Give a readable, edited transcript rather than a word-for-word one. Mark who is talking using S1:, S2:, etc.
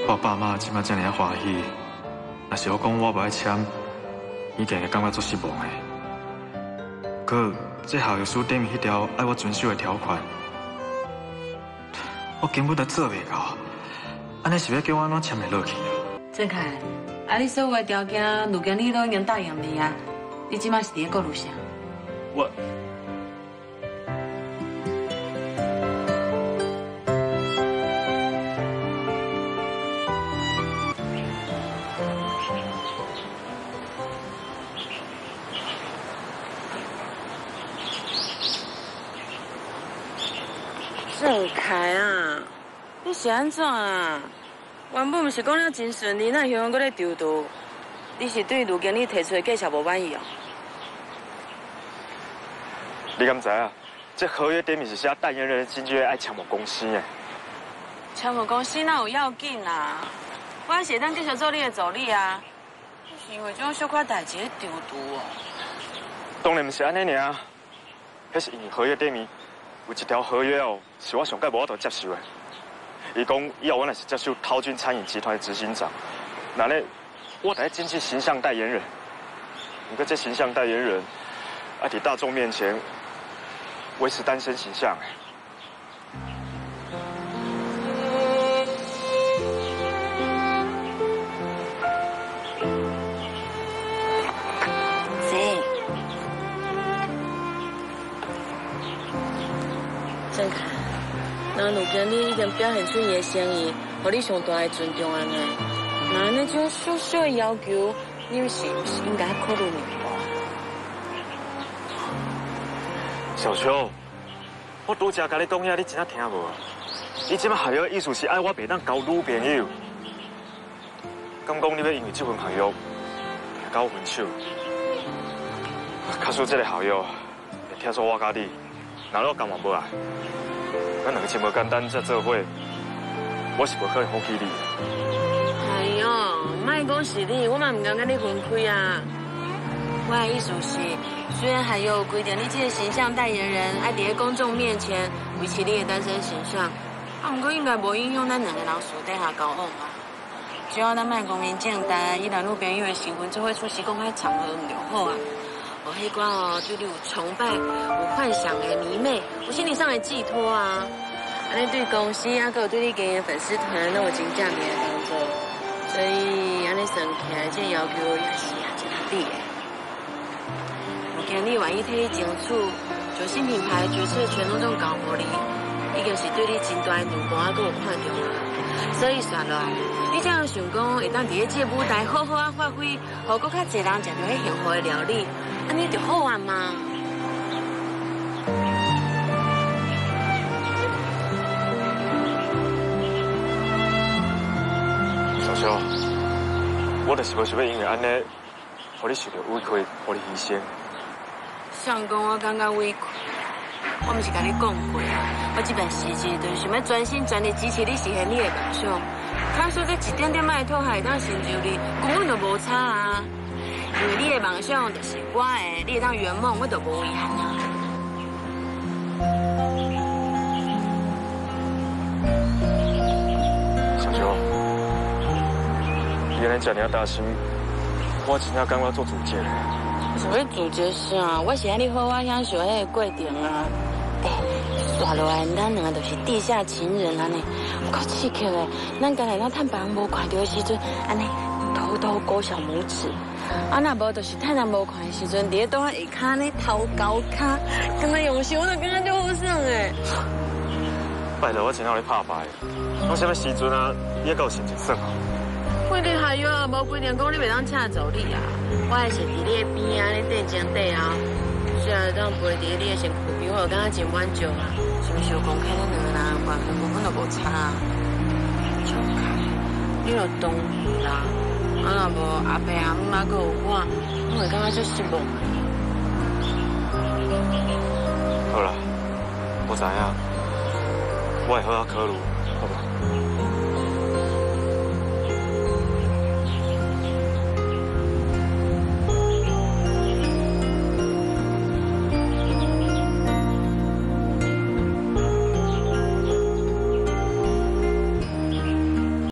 S1: 我爸媽這擺遮爾仔歡喜，若是我講我無愛簽，一定會感覺足失望的。閣這合約書頂面彼條愛我遵守的條款，我根本就做袂到。按呢是欲叫我按怎簽會落去啊？
S2: 鄭凱，啊，你所有的條件，陸經理都已經答應你啊，你這擺是佇咧顧慮啥？
S1: 我。
S2: 郑凯啊，你是按怎啊？原本毋是讲了真顺利，哪会犹阁咧踌躇？你是对陆经理提出的介绍无满意哦？
S1: 你敢知影？这合约顶面是写代言人经纪人爱签予公司的。
S2: 签予公司哪有要紧啊？我是会当继续做你的助理啊。你是因为这种小可代志咧踌躇哦？
S1: 当然毋是按呢尔，彼是因为合约顶面有一条合约哦，是我上盖无法度接受的。伊讲以后我若是接受涛君餐饮集团的执行长，那咧我得经济形象代言人。毋过这形象代言人，爱伫大众面前维持单身形象。
S2: 谁？郑凯，那陆经理已经表现出伊的诚意，予你上大的尊重按呢。那按呢种小小的要求，你是毋是应该考虑两步？
S1: 小秋，我拄才共你讲遐，你真正听无？你这摆合约的意思是爱我袂当交女朋友？敢讲你欲因为这份合约共我分手？假使这个合约会拆散我佮你，若我甘愿无爱，咱两个这么简单才做伙，我是无可能放弃你的。
S2: 哎哟，莫讲是你，我嘛毋甘佮你分开啊。我的意思是，虽然还有规定你这个形象代言人爱伫咧公众面前维持你的单身形象，啊，毋过应该无影响咱两个人私底下交往吧？只要咱莫光明正大，以男女朋友的身份做伙出席公开场合，毋就好啊？无彼寡哦，对你有崇拜、有幻想的迷妹，有心理上的寄托啊。按呢对公司啊，阁有对你经营粉丝团，拢有真正面的帮助。所以按呢算起来，这个要求也是啊，真合理的。陆经理愿意替你争取，将新品牌决策权拢总交予你，已经是对你真大的让步啊，阁有看重啊。所以煞落来，你才有想讲会当伫咧这个舞台好好啊发挥，予阁较济人食著彼幸福的料理，按呢就好啊嘛。
S1: 小秋，我就是无想欲因为按呢，予你受著委屈，予你牺牲。
S2: 啥讲我感觉委屈？我毋是共你讲过啊，我这摆时节就是想欲全心全力支持你实现你的梦想。假使这一点点仔的妥协会当成就你，根本就无差啊。因为你的梦想就是我的，你会当圆梦，我就无遗憾啊。
S1: 小秋，你按呢遮尔仔担心，我真正感觉做自责的。
S2: 是欲自责啥？我是爱你好好享受彼个过程啊。欸，煞落来，咱两个就是地下情人按呢，有够刺激的。咱敢会当趁别人无看著的时阵，按呢偷偷勾小拇指。啊，若无就是趁人无看的时阵，伫咧桌仔下跤呢偷勾跤，敢若用想就感觉足好耍的。
S1: 拜托，我真正予你拍败。讲啥物时阵啊？你犹阁有心情耍？
S2: 规定合约无规定讲你袂当请助理啊，我还是伫你的边仔咧缀前缀后，虽然当陪伫你的身躯边，我就感觉真满足啊。是毋是有公开咱两个人的关系根本就无差？小凯，你著同意啦，啊若无阿爸阿姆阁有我，拢会感觉足失望的。
S1: 好啦，我知影，我会好好考虑。